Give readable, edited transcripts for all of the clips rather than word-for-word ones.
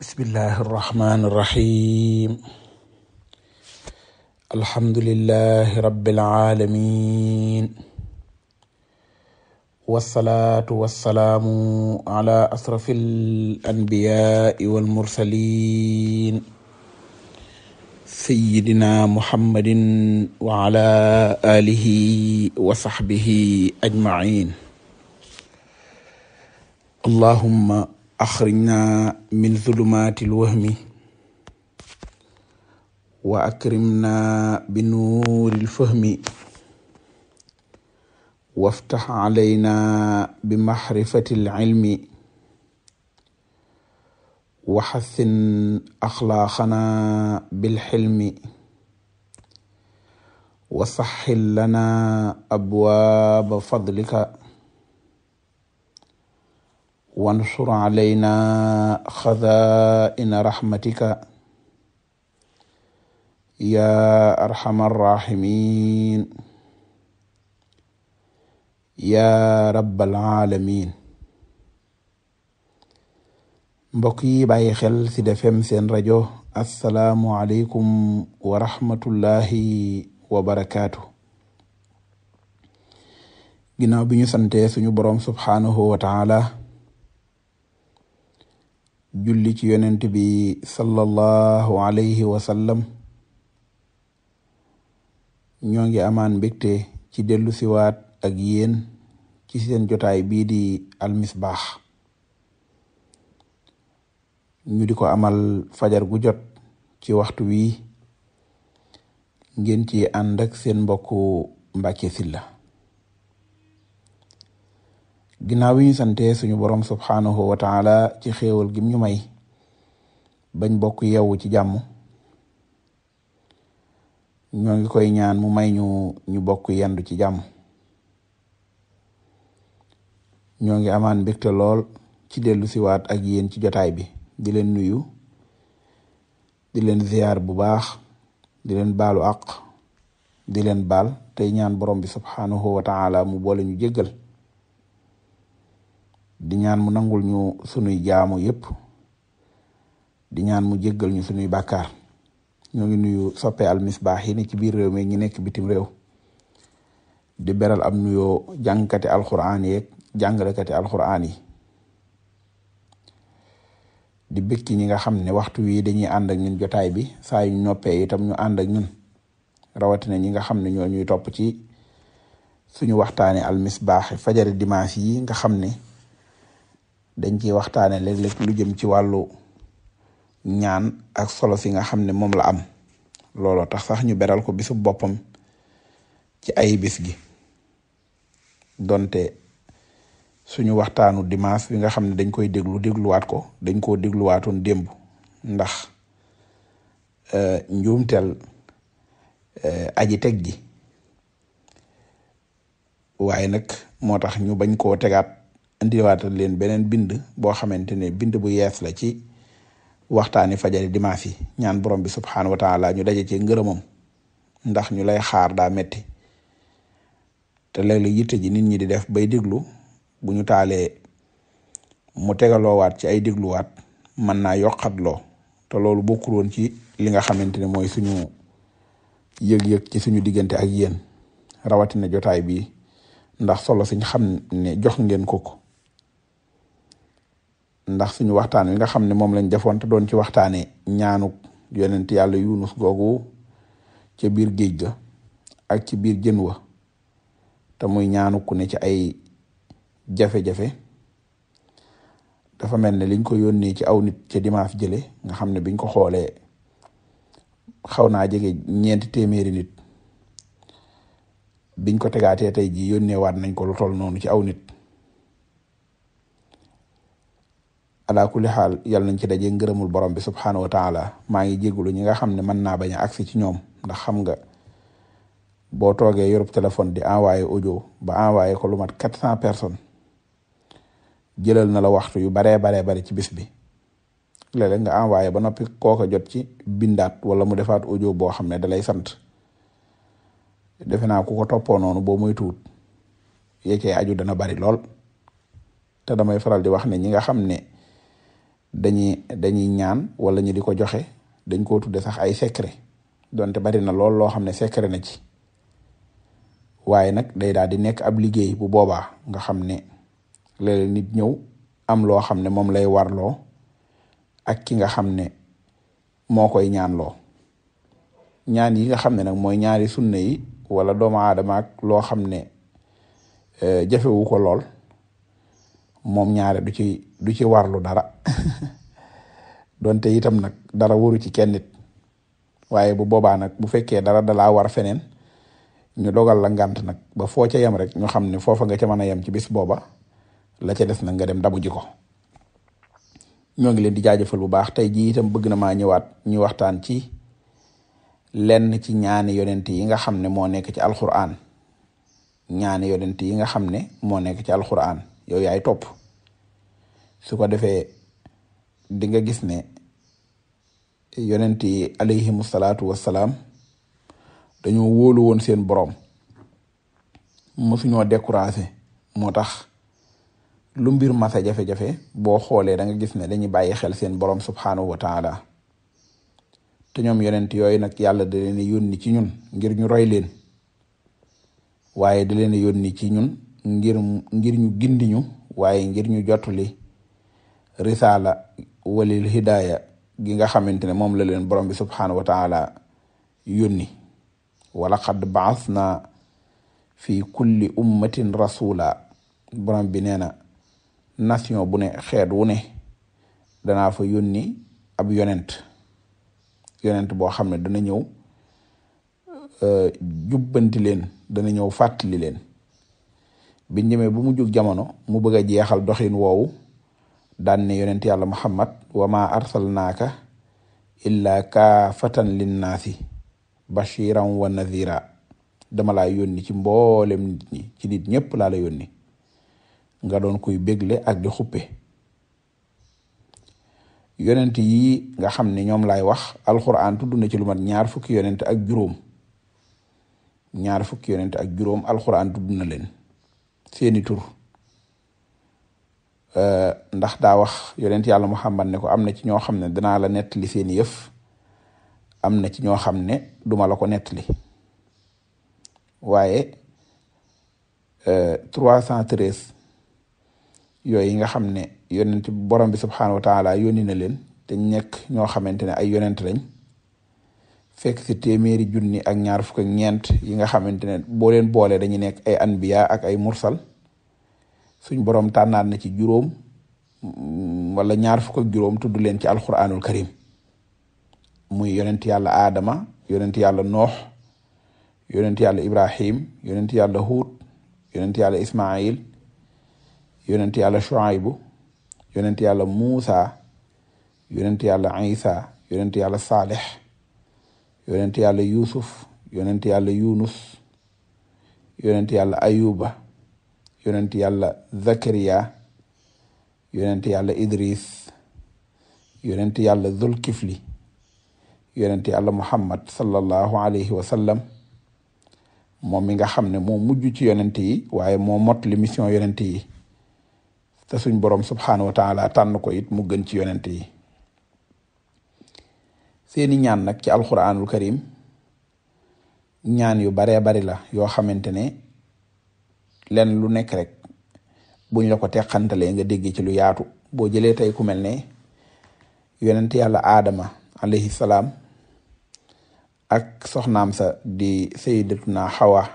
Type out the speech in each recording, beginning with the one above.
bismillahi irrahmani irrahim alhamdulillahi rabbil alamin wassalaatu wassalaamu ala asrafil anbiyaai wal mursalin sayyidina muhammadin wa ala alihi wa sahbihi ajmain allahumma axrijna min zulumaati lwahmi wa akrimna bi nuuri lfahmi waftax calayna bi maxrifati lcilmi wa xassin axlaaqana bilxilmi wa saxxil lana abwaaba fadlika wansur alayna xazaa'ina raxmatika yaa arxamar raaximiin yaa rabbal aalamiin. mbokk yi bàyyi xel ci Sud FM seen rajo asalaamu aleykum wa rahmatullahi wa barakaatu. ginnaaw bi ñu sante suñu boroom subhaanahu wa taala julli ci yonent bi sallallahu alayhi wa sallam, ñoo ngi amaan mbégte ci dellu siwaat ak yéen ci seen jotaay bii di almisbaax, ñu di ko amal fajar gu jot ci waxtu wi ngeen ci ànd ak seen mbokku Mbàkke Sylla. ginnaaw wi ñu sante suñu borom subhaanahu wa taala ci xéewal gim ñu may bañ bokk yeewu ci jàmm, ñoo ngi koy ñaan mu may ñu bokk yendu ci jàmm. ñoo ngi amaan mbégte lool ci dellu siwaat ak yéen ci jotaay bi, di leen nuyu, di leen ziyaar bu baax, di leen baalu àq, di leen baal tey ñaan borom bi subhaanahu wa taala mu boole ñu jéggal, di ñaan mu nangul ñu sunuy jaamu yépp, di ñaan mu jéggal ñu sunuy bàkkaar. ñoo ngi nuyu soppe almisbaax yi ne ci biir réew mi ñi nekk bitim réew, di beral am nuyoo jàngkati alxuraan yeeg jàngalekati alxuraan yi, di bëkki ñi nga xam ne waxtu wi dañuy ànd ak ñun jotaay bi, saa yu noppee itam ñu ànd ak ñun, rawatina ñi nga xam ne ñoo ñuy topp ci suñu waxtaane almisbaax fajari dimanche yi nga xam ne dañ ciy waxtaane léeg-léeg lu jëm ci wàllu ñaan ak solo si nga xam ne moom la am. looloo tax sax ñu beral ko bisu boppam ci ay bis gi, donte suñu waxtaanu dimanche bi nga xam ne dañ koy dégluwaat ko, dañ koo dégluwaatoon démb ndax njuumteel aji teg ji, waaye nag moo tax ñu bañ koo tegaat, indiwaatal leen beneen bind boo xamante ne bind bu yees la ci waxtaani fajari dimanche yi. ñaan borom bi subhaanahu wa taala ñu daje ci ngërëmam, ndax ñu lay xaar daa metti te léeg-léeg yitte ji nit ñi di def bay déglu, bu ñu taalee mu tegaloowaat ci ay dégluwaat mën naa yokkatloo, te loolu bokkul woon ci li nga xamante ne mooy suñu yëg-yëg ci suñu diggante ak yéen, rawatina jotaay bi ndax solo suñ xam ne jox ngeen ko. ndax suñu waxtaan wi nga xam ne moom lañ defoon te doon ci waxtaane ñaanuk yonent yàlla Yunus googu ca biir géej ga ak ci biir jën wa, te muy ñaanuk ku ne ci ay jafe-jafe, dafa mel ne liñ ko yónnee ci aw nit ca dimanche jële nga xam ne biñ ko xoolee xaw naa jege 400 nit, biñ ko tegaatee tey ji yónnee waat nañ ko lu toll noonu ci aw nit. ala kulli xaal yàlla nañ ci daje ngërëmul borom bi subhaanahu wa taala. maa ngi jégalu ñi nga xam ne mën naa bañ a agsi ci ñoom, ndax xam nga boo toogee yorub téléphone di envoyé audio ba envoyé ko lu mat 400 personnes, jëlal na la waxtu yu baree bari ci bis bi. léeg-léeg nga envoyé ba noppi kooka jot ci bindaat wala mu defaat audio boo xam ne dalay sant. defe naa ku ko toppoo noonu boo muy tuut yee cee aju dana bari lool. te damay faral di wax ne ñi nga xam ne dañuy ñaan wala ñu di ko joxe dañ koo tudde sax ay secret donte bari na lool loo xam ne secret na ci waaye nag day daal di nekk ab liggéey bu boobaa nga xam ne léeg-léeg nit ñëw am loo xam ne moom lay warloo ak ki nga xam ne moo koy ñaanloo ñaan yi nga xam ne nag mooy ñaari sunna yi wala doomu aadama ak loo xam ne jafewu ko lool moom ñaare du ci warlu dara donte itam nag dara waru ci kenn nit waaye bu boobaa nag bu fekkee dara dalaa war feneen ñu dogal la ngant nag ba foo ca yem rek ñu xam ne foofa nga ca mën a yem ci bis booba la ca des nag nga dem dabu ji ko ñoo ngi leen di jaajëfal bu baax tey jii itam bëgg na maa ñëwaat ñu waxtaan ci lenn ci ñaani yonent yi nga xam ne moo nekk ci alquran ñaani yonent yi nga xam ne moo nekk ci alquran yow yaay topp su ko defee di nga gis ne yonent yi alayhimu salaatu wassalaam dañoo wóolu woon seen boroom mosuñoo découragé moo tax lu mbir masa jafe-jafe boo xoolee da nga gis ne dañuy bàyyi xel seen boroom subhanahu wa taala te ñoom yonent yooyu nag yàlla da leen yónni ci ñun ngir ñu roy leen waaye da leen yónni ci ñun ngir ñu gindi ñu waaye ngir ñu jottali risaala walil hidaaya gi nga xamante ne moom la leen borom bi subhanahu wa taala yónni wala qad baasna fi kulli ummatin rasula borom bi nee na nation bu ne xeet wu ne danaa fa yónni ab yonent boo xam ne dana ñëw jubbanti leen dana ñëw fàttali leen biñ demee bu mu jug jamono mu bëgg a jeexal doxin woowu daan ne yonent yàlla muhammad wa ma arsalnaaka illa kaafatan linnaasi bashiran wa nadhira dama laa yónni ci mboolem nit ñi ci nit ñëpp laa la yónni nga doon kuy bégle ak di xuppe yonent yi nga xam ne ñoom laay wax alquran tudd na ci lu mat ñaar fukki yonent ak juróom alquran tudd na leen seeni tur ndax daa wax yonent yàlla Muhammad ne ko am na ci ñoo xam ne danaa la nettali seeni yëf am na ci ñoo xam ne duma la ko nettali waaye 313 yooyu nga xam ne yonent borom bi subhanahu wa taala yónni na leen te nekk ñoo xamante ne ay yonent lañ fekk si téeméeri junni ak ñaar fukk ak ñeent yi nga xamante ne boo leen boole dañuy nekk ay anbiya ak ay mursal suñ borom tànnaat na ci juróom wala ñaar fukk ak juróom tudd leen ci alquranul karim muy yonent yàlla Adama yonent yàlla Noox yonent yàlla Ibrahim yonent yàlla Huud yonent yàlla Ismail yonent yàlla Shuaybu yonent yàlla Muusa yonent yàlla Isa yonent yàlla Saalix yonent yàlla Yusuf yonent yàlla Yunus yonent yàlla Ayuba yonent yàlla Zakariya yonent yàlla Idris yonent yàlla Zulkifli yonent yàlla Muhammad sallallahu alayhi wa sallam moom mi nga xam ne moo mujj ci yonent yi waaye moo mot li mission yonent yi te suñ borom subhanahu wa taala tànn ko it mu gën ci yonent yi seeni ñaan nag ci alquranul karim ñaan yu baree bari la yoo xamante ne len lu nekk rek buñ la ko teqantalee nga dégg ci lu yaatu boo jëlee tey ku mel ne yonent yàlla Adama alayhi salaam ak soxnaam sa di sayyidatuna Hawa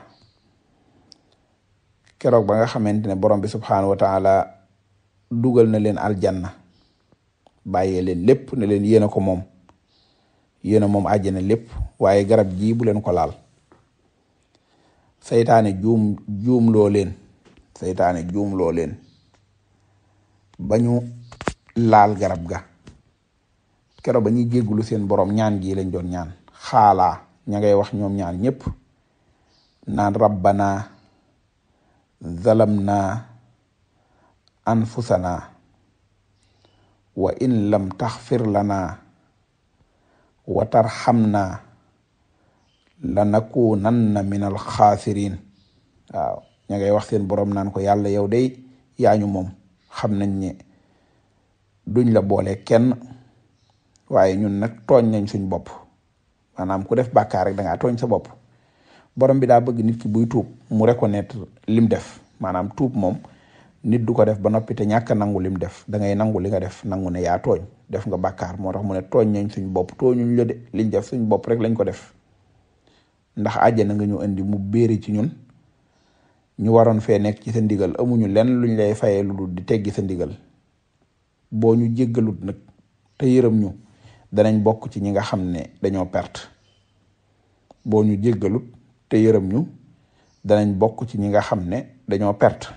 keroog ba nga xamante ne borom bi subhanahu wa taala dugal na leen aljanna bàyyee leen lépp ne leen yéen a ko moom yéen a moom àjjana lépp waaye garab ji bu leen ko laal saytaane juumloo leen ba ñu laal garab ga keroog ba ñuy jéggulu seen borom ñaan gi lañ doon ñaan xaalaa ña ngay wax ñoom ñaan ñépp naan rabbana zalamna anfusana wa in lam taxfir lana wa tarxamna lanakunanna min alxaasirin waaw ña ngay wax seen borom naan ko yàlla yow day yaañu moom xam nañ ne duñ la boole kenn. waaye ñun nag tooñ nañ suñ bopp maanaam ku def bàkkaar rek da ngaa tooñ sa bopp. borom bi daa bëgg nit ki buy tuub mu reconnaître lim def maanaam tuub moom nit du ko def ba noppi te ñàkk a nangu lim def da ngay nangu li nga def nangu ne yaa tooñ def nga bàkkaar moo tax mu ne tooñ nañ suñ bopp tooñuñ la de liñ def suñ bopp rek lañ ko def. ndax àjjana nga ñu indi mu béeri ci ñun ñu waroon fee nekk ci sa ndigal amuñu lenn luñ lay fayee lu dul di teggi sa ndigal boo ñu jéggalut nag te yërëm ñu danañ bokk ci ñi nga xam ne dañoo perte. boo ñu jéggalut te yërëm ñu danañ bokk ci ñi nga xam ne dañoo perte.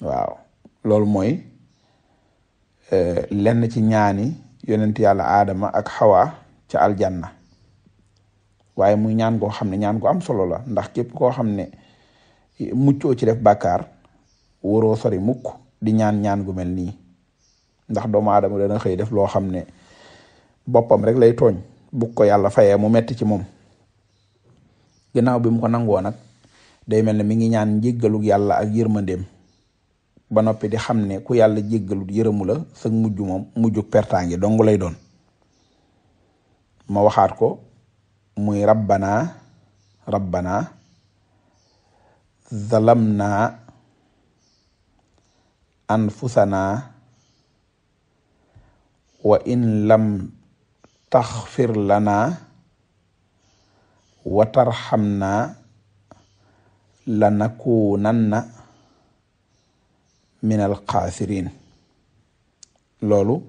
waaw loolu mooy lenn ci ñaani yonent yàlla aadama ak xawa ca aljanna. waaye muy ñaan goo xam ne ñaan gu am solo la ndax képp koo xam ne muccoo ci def bàkkaar waroo sori mukk di ñaan gu mel nii ndax doomu aadama dana xëy def loo xam ne boppam rek lay tooñ bu ko yàlla fayee mu metti ci moom. ginnaaw bi mu ko nangoo nag day mel ne mi ngi ñaan njéggalug yàlla ak yërmandeem ba noppi di xam ne ku yàlla jéggalut yërëmu la sag mujj moom mujjug pertaange dong lay doon. ma waxaat ko muy rabbana zalamna anfusana wa in lam taxfir lana wa tarxamna lanakunanna min alxaasirin. loolu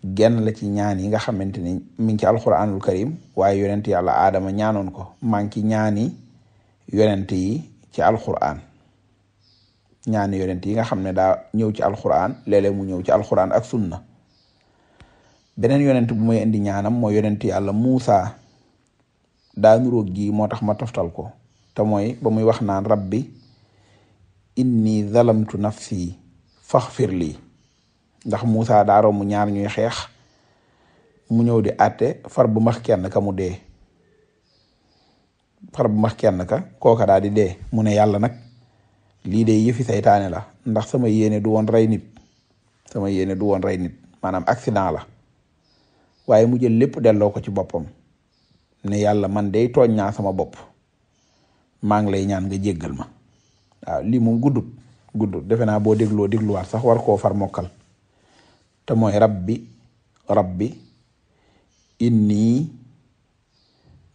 genn la ci ñaan yi nga xamante ni mi ngi ci alquranul karim waaye yonent yàlla aadama ñaanoon ko maa ngi ci ñaani yonent yi ci alquran. ñaani yonent yi nga xam ne daa ñëw ci alquran léeg-léeg mu ñëw ci alquran ak sunna. beneen yonent bu may indi ñaanam mooy yonent yàlla Muusa daa nuróog gi moo tax ma toftal ko te mooy ba muy wax naan rabbi inni zalamtu nafsi faxfir lii. ndax Muusa daa romb ñaar ñuy xeex mu ñëw di àtte far bu max kenn ka mu dee kooka daal di dee mu ne yàlla nag lii de yëfi saytaane la ndax sama yéene du woon rey nit maanaam accident la. waaye mu jël lépp delloo ko ci boppam ne yàlla man day tooñ naa sama bopp maa ngi lay ñaan nga jéggal ma. waaw lii moom guddut defe naa boo dégluwaat sax war koo far mokkal te mooy rabbi inni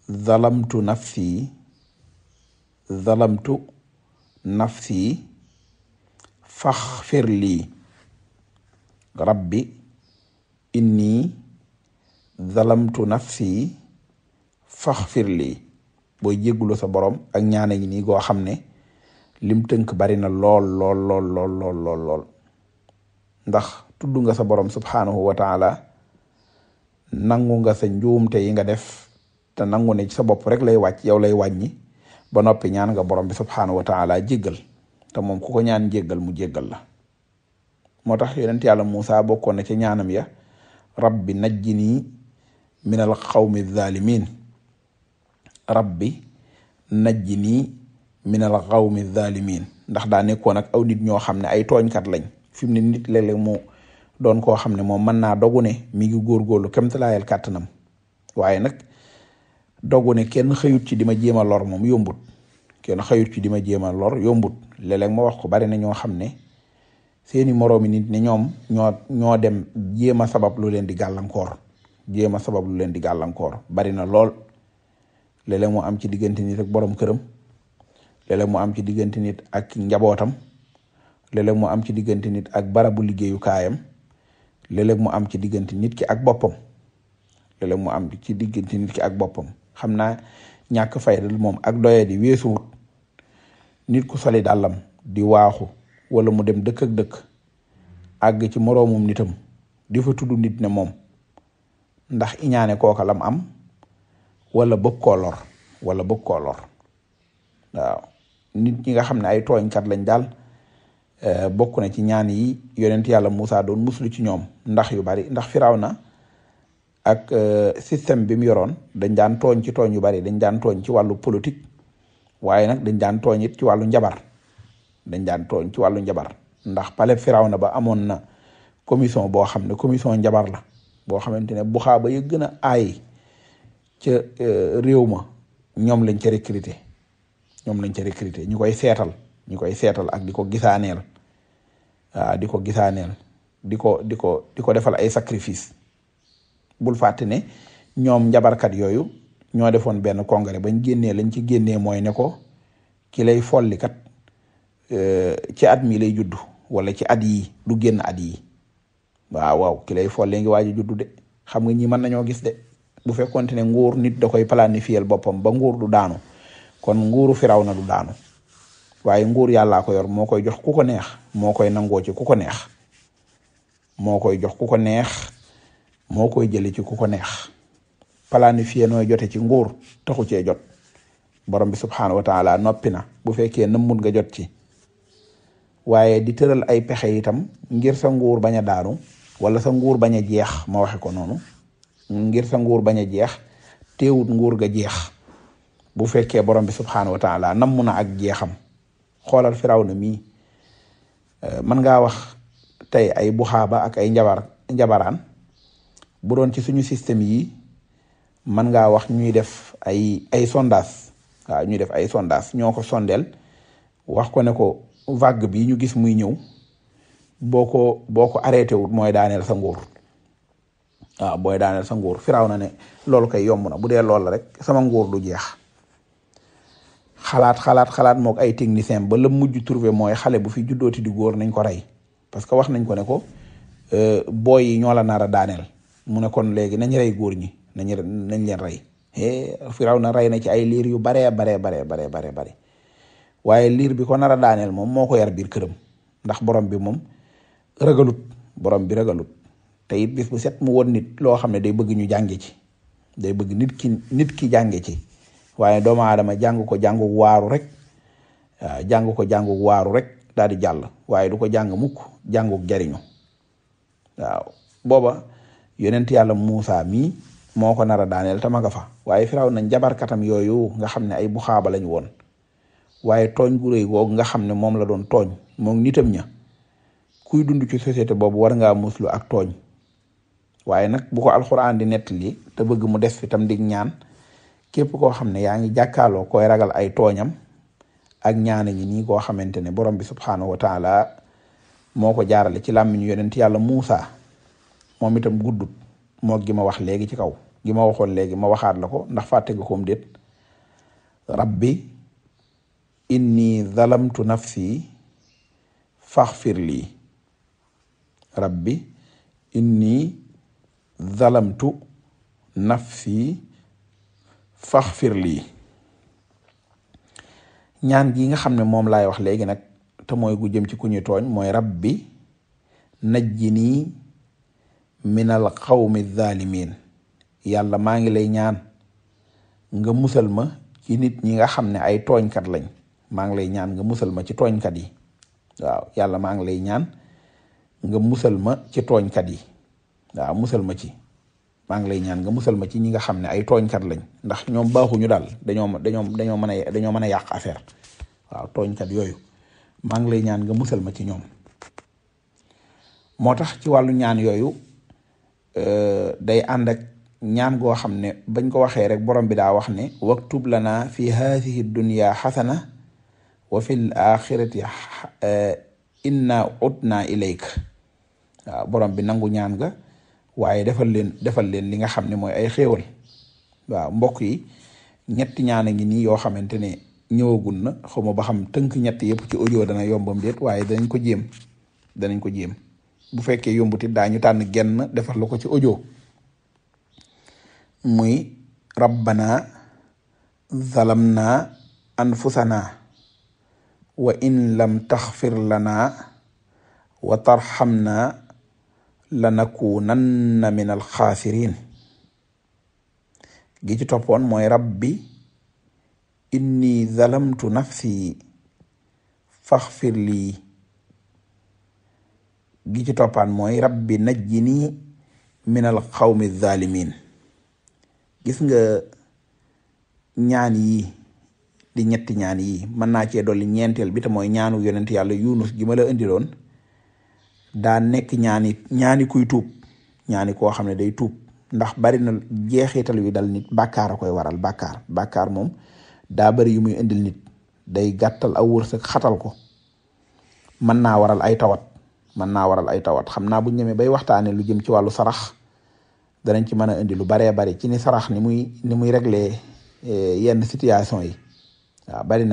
zalamtu nafsi faxfir lii. rabbi inni zalamtu nafsi faxfir lii. booy jéggulu sa borom ak ñaane gi nii goo xam ne lim tënk bari na lool ndax tudd nga sa borom subhanahu wa taala nangu nga sa njuumte yi nga def te nangu ne ci sa bopp rek lay wàcc yow lay wàññi ba noppi ñaan nga borom bi subhanahu wa taala jéggal te moom ku ko ñaan jéggal mu jéggal la. moo tax yonent yàlla Muusa bokkoon na ci ñaanam ya rabbi najjini min al qawmi zalimin ndax daa nekkoon ak aw nit ñoo xam ne ay tooñkat lañ. fi mu ne nit léeg-léeg mu doon koo xam ne moom mën naa dogu ne mi ngi góorgóorlu kemtalaayal kàttanam waaye nag dogu ne kenn xëyut ci di ma jéem a lor moom yombut léeg-léeg ma wax ko bari na ñoo xam ne seeni moroomi nit ne ñoom ñoo dem jéem a sabab lu leen di gàllankoor bari na lool. léeg-léeg mu am ci diggante nit ak borom këram léeg-léeg mu am ci diggante nit ak njabootam léeg-léeg mu am ci diggante nit ak barabu liggéeyukaayam léeg-léeg mu am ci diggante nit ki ak boppam xam naa ñàkk faydal moom ak doye di weesuwut nit ku soli dàllam di waaxu wala mu dem dëkk ak dëkk àgg ci moroomum nitam di fa tudd nit ne moom ndax iñaane kooka lam am wala bëgg koo lor waaw nit ñi nga xam ne ay tooñkat lañ daal bokk na ci ñaan yi yonent yàlla Muusa doon muslu ci ñoom ndax yu bari ndax Firawna ak système bi mu yoroon dañ daan tooñ ci tooñ yu bari dañ daan tooñ ci wàllu politique waaye nag dañ daan tooñ it ci wàllu njabar ndax pale Firawna ba amoon na commission boo xam ne commission njabar la boo xamante ne bu xaaba ya gën a aay ca réew ma ñoom lañ ca recruter ñu koy seetal ak di ko gisaaneel waaw di ko gisaaneel di ko defal ay sacrifice. bul fàtte ne ñoom njabarkat yooyu ñoo defoon benn congrès bañ génnee lañ ci génnee mooy ne ko ki lay follikat ci at mi lay juddu wala ci at yi du génn at yi waaw ki lay follee ngi waaj a juddu de. xam nga ñi mën nañoo gis de bu fekkonte ne nguur nit da koy planifier boppam ba nguur du daanu kon nguuru Firawna du daanu waaye nguur yàllaa ko yor moo koy jox ku ko neex moo koy nangoo ci ku ko neex moo koy jox ku ko neex moo koy jële ci ku ko neex. planifier nooy jote ci nguur taxu cee jot borom bi subxanahu wa taala noppi na bu fekkee nëmmut nga jot ci. waaye di tëral ay pexe itam ngir sa nguur bañ a daanu wala sa nguur bañ a jeex ma waxe ko noonu ngir sa nguur bañ a jeex teewut nguur ga jeex bu fekkee borom bi subxanahu wa taala namm na ak jeexam. xoolal Firawna mii mën ngaa wax tey ay buxaaba ak ay njabaraan bu doon ci suñu système yi mën ngaa wax ñuy def ay sondage waaw ñuy def ay sondage ñoo ko sondeel wax ko ne ko vague bi ñu gis muy ñëw boo ko arrêté wut mooy daaneel sa nguur waaw booy daaneel sa nguur. Firawna ne loolu kay yomb na bu dee loolu la rek sama nguur du jeex. xalaat mook ay technicien ba la mujj trouvé mooy xale bu fi juddooti di góor nañ ko rey parce que wax nañ ko ne ko booy yi ñoo la nar a daaneel mu ne kon léegi nañ rey góor ñi nañ leen rey. Firawna rey na ci ay liir yu baree bare waaye liir bi ko nar a daaneel moom moo ko yar biir këram ndax borom bi moom ragalut te it bis bu set mu won nit loo xam ne day bëgg ñu jànge ci day bëgg nit ki jànge ci. waaye doomu aadama jàng ko jàngu waaru rek waaw jàng ko jàngu waaru rek daal di jàll waaye du ko jàng mukk jàngu jariñu. waaw booba yonent yàlla Muusa mii moo ko nar a daaneel te ma nga fa waaye Firawna njabarkatam yooyu nga xam ne ay buxaaba lañu woon waaye tooñ gu rëy googu nga xam ne moom la doon tooñ moom nitam ña kuy dund ci société boobu war ngaa muslu ak tooñ. waaye nag bu ko alxuraan di nettali te bëgg mu des fi tam dig ñaan képp koo xam ne yaa ngi jàkkaaloo koy ragal ay tooñam ak ñaana ñi nii koo xamante ne borom bi subxanahu wa taala moo ko jaarale ci làmmiñu yonent yàlla Muusa moom itam guddut moo gi ma wax léegi ci kaw gi ma waxoon léegi ma waxaat la ko ndax fàtte nga koom déet. rabbi inni zalamtu nafsi faxfir lii rabbi inni zalamtu nafsi faxfir lii. ñaan gi nga xam ne moom laay wax léegi nag te mooy gu jëm ci ku ñuy tooñ mooy rabbi najjini minal qawmi zalimin. yàlla maa ngi lay ñaan nga musal ma ci nit ñi nga xam ne ay tooñkat lañ maa ngi lay ñaan nga musal ma ci tooñkat yi. waaw yàlla maa ngi lay ñaan nga musal ma ci tooñkat yi. waaw musal ma ci maa ngi lay ñaan nga musal ma ci ñi nga xam ne ay tooñkat lañ ndax ñoom baaxuñu daal dañoo mën a yàq affaire. waaw tooñkat yooyu maa ngi lay ñaan nga musal ma ci ñoom. moo tax ci wàllu ñaan yooyu day ànd ak ñaan goo xam ne bañ ko waxee rek borom bi daa wax ne waktub lana fi haadihi dunya xasana wa fil axirati inna udna ilayka. waaw borom bi nangu ñaan ga waaye defal leen li nga xam ne mooy ay xéewal. waaw mbokk yi ñetti ñaan a ngi nii yoo xamante ne ñëwagul na xawma ba xam tënk ñett yëpp ci audio dana yombam déet waaye danañ ko jéem bu fekkee yombutit daañu tànn genn defal la ko ci audio muy rabbana zalamna anfusana wa in lam taxfir lana wa tarxamna lanakunanna min alxaasirin. gi ci toppoon mooy rabbi inni zalamtu nafsi faxfir lii. gi ci toppaan mooy rabbi najjini min alqawmi zalimin. gis nga ñaan yi di ñetti ñaan yi mën naa cee dolli ñeenteel bi te mooy ñaanu yonent yàlla Yunus gi ma la indiloon daa nekk ñaani kuy tuub, ñaani koo xam ne day tuub, ndax bari na jeexital yu dal nit bàkkaar a koy waral. Bàkkaar moom daa bari yu muy indil nit, day gàttal aw wërsëg, xatal ko, mën naa waral ay tawat. xam naa bu ñu ñemee bay waxtaane lu jëm ci wàllu sarax danañ ci mën a indi lu baree bari ci ni sarax ni muy régler yenn situation yi. waaw bari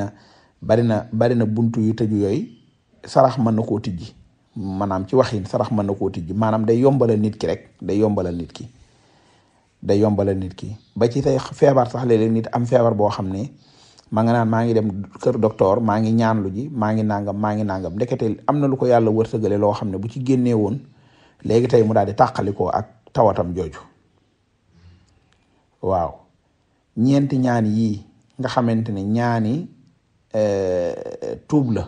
na buntu yu tëju yooyu sarax mën na koo tijji, maanaam ci waxin sarax mën na koo tijji, maanaam day yombalal nit ki rek, day yombalal nit ki ba ci say feebar sax léeg-léeg nit am feebar boo xam ne ma nga naan maa ngi dem kër docteur, maa ngi ñaan lu ji, maa ngi nangam ndekete am na lu ko yàlla wërsëgale loo xam ne bu ci génnee woon léegi tey mu daal di tàqalikoo ak tawatam jooju. waaw ñeenti ñaan yii nga xamante ne ñaani tuub la,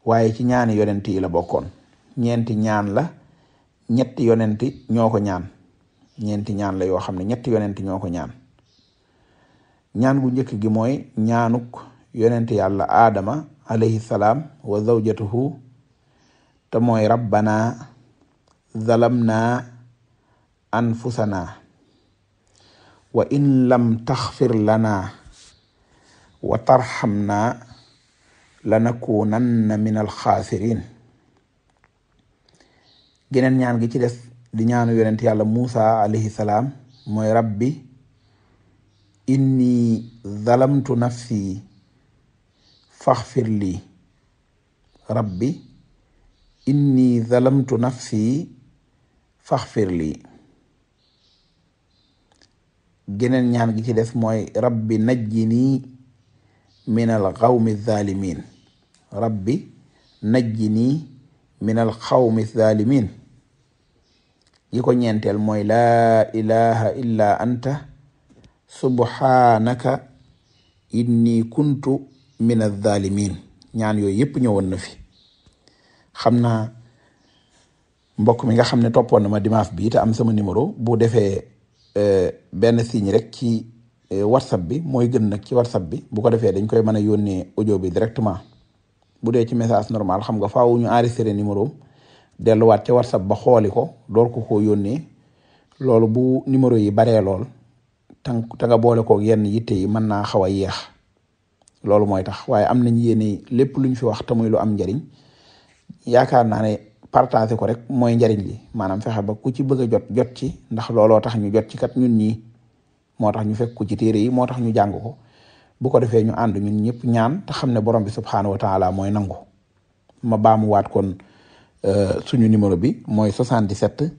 waaye ci ñaani yonent yi la bokkoon. ñeenti ñaan la, ñetti yonenti ñoo ko ñaan. ñeenti ñaan la yoo xam ne ñetti yonenti ñoo ko ñaan. ñaan gu njëkk gi mooy ñaanuk yonent yàlla aadama alayhi salaam wa zawjatuhu, te mooy rabbana zalamna anfusana wa in lam taxfir lana wa tarxamna lanakunanna min alxaasirin. geneen ñaan gi ci des di ñaanu yonent yàlla Muusa alayhi salaam mooy rabbi inni zalamtu nafsi faxfir lii. rabbi inni zalamtu nafsi faxfir lii. geneen ñaan gi ci des mooy rabbi najjini min al qawmi zalimin. rabbi najjini min al qawmi zalimin. yi ko ñeenteel mooy laa ilaha illa anta subhanaka inni kuntu min az-zalimin. ñaan yooyu yëpp ñëwoon na fi. xam naa mbokk mi nga xam ne toppoon na ma dimanche bi te am sama numéro bu defee benn signe rek ci whatsapp bi mooy gën nag ci whatsapp bi, bu ko defee dañ koy mën a yónnee audio bi directement. bu dee ci message normal xam nga faaw ñu enregistré numéro delluwaat ca whatsapp ba xooli ko door ko yónnee. loolu bu numéro yi baree lool te nga boole ko yenn yitte yi mën naa xaw a yéex, loolu mooy tax. waaye am nañ yéene lépp luñ fi wax te muy lu am njariñ, yaakaar naa ne partager ko rek mooy njariñ li, maanaam fexe ba ku ci bëgg a jot ci, ndax looloo tax ñu jot ci kat ñun ñii, moo tax ñu fekk ku ci téere yi, moo tax ñu jàng ko. bu ko defee ñu ànd ñun ñëpp ñaan te xam ne borom bi subhanahu wa taala mooy nangu. ma baamuwaat kon suñu numéro bi mooy 77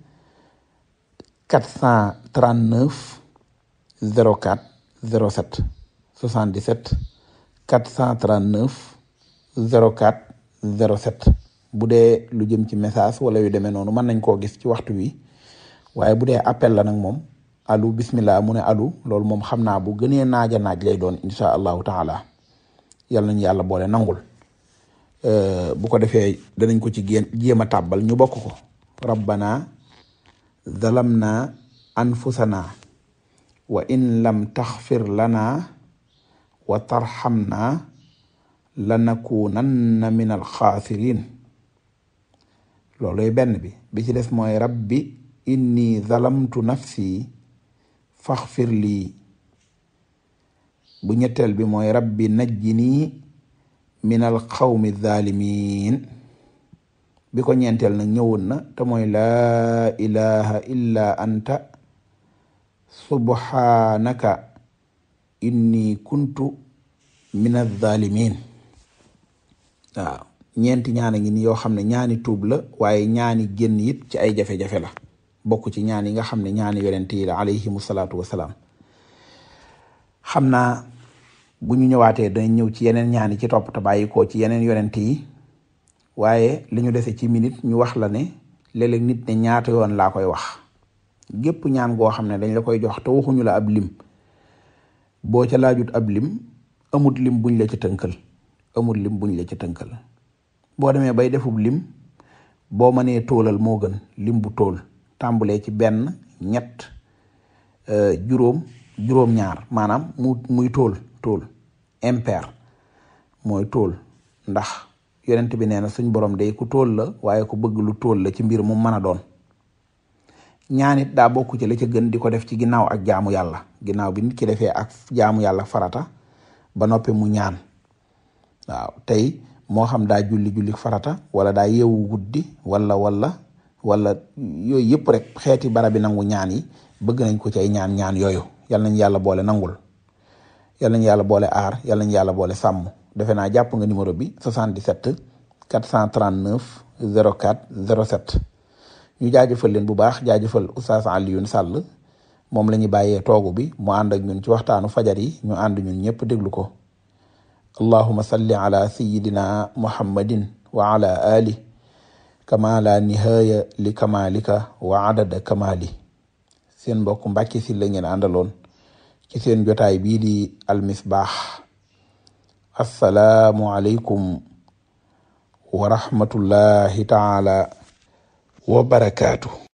439 04 07 77 439 04 07. bu dee lu jëm ci message wala yu demee noonu mën nañ koo gis ci waxtu wi, waaye bu dee appel la nag moom alu bismillah mu ne alu, loolu moom xam naa bu gënee naaj lay doon insha allahu taala. yal nañu yàlla boole nangul. bu ko defee danañ ko ci jéem a tàbbal ñu bokk ko. rabbana zalamna anfusana wa in lam taxfir lana wa tarxamna lanakunanna min alxaasirin. looloy benn bi ci des mooy rabbi inni zalamtu nafsi faxfir lii. bu ñetteel bi mooy rabbi najjini min al qawmi zalimin. bi ko ñeenteel nag ñëwoon na te mooy laa ilaha illa anta subhanaka inni kuntu min az-zalimin. waaw ñeenti ñaan ngi ni yoo xam ne ñaani tuub la, waaye ñaani génn it ci ay jafe-jafe la, bokk ci ñaan yi nga xam ne ñaani yonent yi la alayhimu salaatu wasalaam. xam naa bu ñu ñëwaatee dañ ñëw ci yeneen ñaan yi ci topp te bàyyi ko ci yeneen yonent yi, waaye li ñu dese ci minute ñu wax la ne léeg-léeg nit ne ñaata yoon laa koy wax. gépp ñaan goo xam ne dañ la koy jox te waxuñu la ab lim, boo ca laajut ab lim amut lim buñ la ci tënkal, boo demee bay defub lim boo mënee tóolal moo gën lim bu tóol, tàmbulee ci benn, ñett, juróom-ñaar, maanaam muy tóol impair mooy tóol. ndax yonent bi nee na suñ borom day ku tóol la waaye ku bëgg lu tóol la ci mbir mu mën a doon. ñaanit daa bokk ci la ca gën di ko def ci ginnaaw ak jaamu yàlla ginnaaw bi nit ki defee ak jaamu yàlla farata ba noppi mu ñaan. waaw tey moo xam daa julli farata wala daa yeewu guddi wala yooyu yëpp rek xeeti barabi nangu ñaan yi bëgg nañ ko ci ay ñaan yooyu yal nañ yàlla boole nangul, yal nañ yàlla boole aar, yal nañ yàlla boole sàmm. defe naa jàpp nga numéro bi 77 439 04 07. ñu jaajëfal leen bu baax jaajëfal Oustaz Alioune Sall moom la ñu bàyyee toogu bi mu ànd ak ñun ci waxtaanu fajar yi ñu ànd ñun ñëpp déglu ko. allahuma salli ala sayidina muhammadin wa ala ali kama la nihaya li kamalika wa adada kamali. seen mbokk Mbàkke Sylla ngeen àndaloon ci seen jotaay bii di almisbaax. assalaamu aleykum wa rahmatullahi taala wa barakaatu.